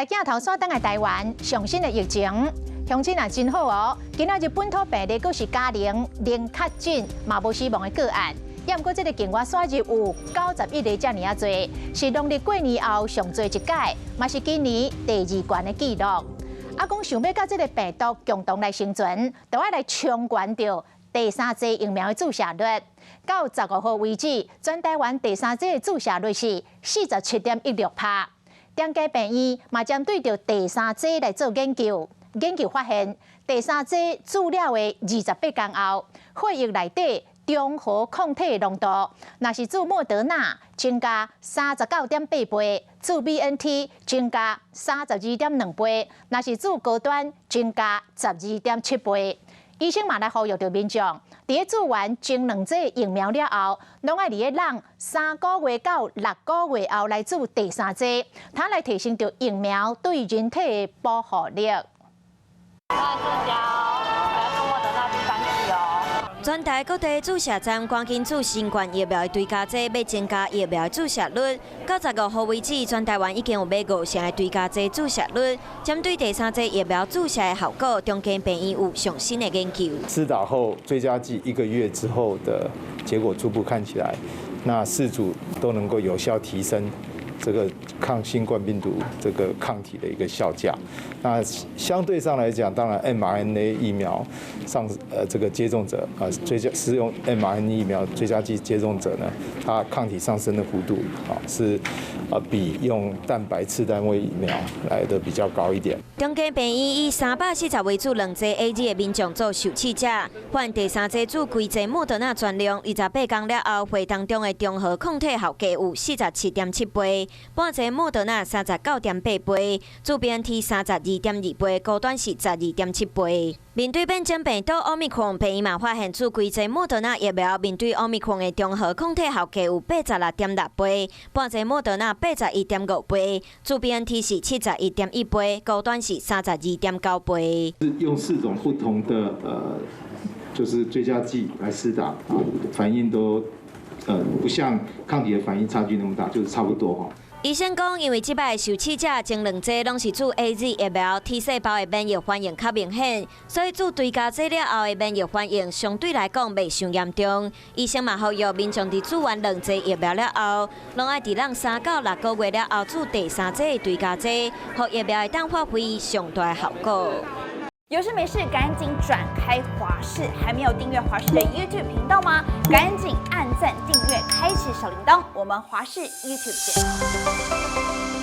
來鏡頭煞轉來台灣上新的疫情，鄉親啊真好哦！今仔日本土病例閣是加零，零確診，嘛無死亡的個案。也毋過這个境外輸入有91个遮爾仔濟，是農曆過年後上濟一擺，嘛是今年第二懸的紀錄。啊，講想欲佮這个病毒共同來生存，就愛來衝懸著第三劑疫苗的注射率。到15號為止，全台灣第三劑的注射率是47.16%。中家病院嘛針對著第三劑來做研究，研究發現，第三劑注了的28天後，血液內底中和抗體濃度，若是注莫德納增加39.8倍，注 BNT 增加32.2倍，若是注高端增加12.7倍。醫生嘛來呼籲著民眾，佇咧注完前兩劑疫苗了後，攏愛佇咧人3個月到6個月後來注第三劑，通來提升著疫苗對人體的保護力。來注莫德納第三劑哦。全台各地注射站趕緊注新冠疫苗的追加劑，欲增加疫苗注射率。到15號為止，全台灣已經有欲五成的追加劑注射率。針對第三劑疫苗注射的效果，中間病院有上新的研究。施打後追加劑一個月之後的結果初步看起來，那四組都能夠有效提升這個抗新冠病毒這個抗體的一個效價。那相對上來講，當然 mRNA 疫苗上這個接種者啊，追加使用 mRNA 疫苗追加劑接種者呢，他抗體上升的幅度啊是啊比用蛋白次單位疫苗來的比較高一點。中間病院以340位注兩劑 AZ 的民眾做受試者，發現第三劑注規劑莫德納全量28天了後，血當中的中和抗體效價有47.7倍，半劑莫德納39.8倍，注 BNT 32.2倍，高端是12.7倍。面對變種病毒奧密克戎，病院嘛發現注規劑莫德納疫苗面對奧密克戎的中和抗體效價有86.6倍，半劑莫德納81.5倍，注 BNT 是71.1倍，高端是32.9倍。是用四種不同的就是追加劑來施打啊，反應都不像抗體的反應差距那麼大，就是差不多哈。醫生講，因為這擺受試者前兩劑攏是注 AZ 疫苗，T 細胞的免疫反應較明顯，所以注追加劑了後的免疫反應相對來講袂傷嚴重。醫生嘛呼籲民眾佇注完兩劑疫苗了後，攏愛佇人3到6個月了後注第三劑的追加劑，予疫苗會當發揮上大的效果。有事沒事趕緊轉開華視，還沒有訂閱華視的 YouTube 頻道嗎？趕緊按讚訂閱，開啟小鈴鐺。我們華視 YouTube 見。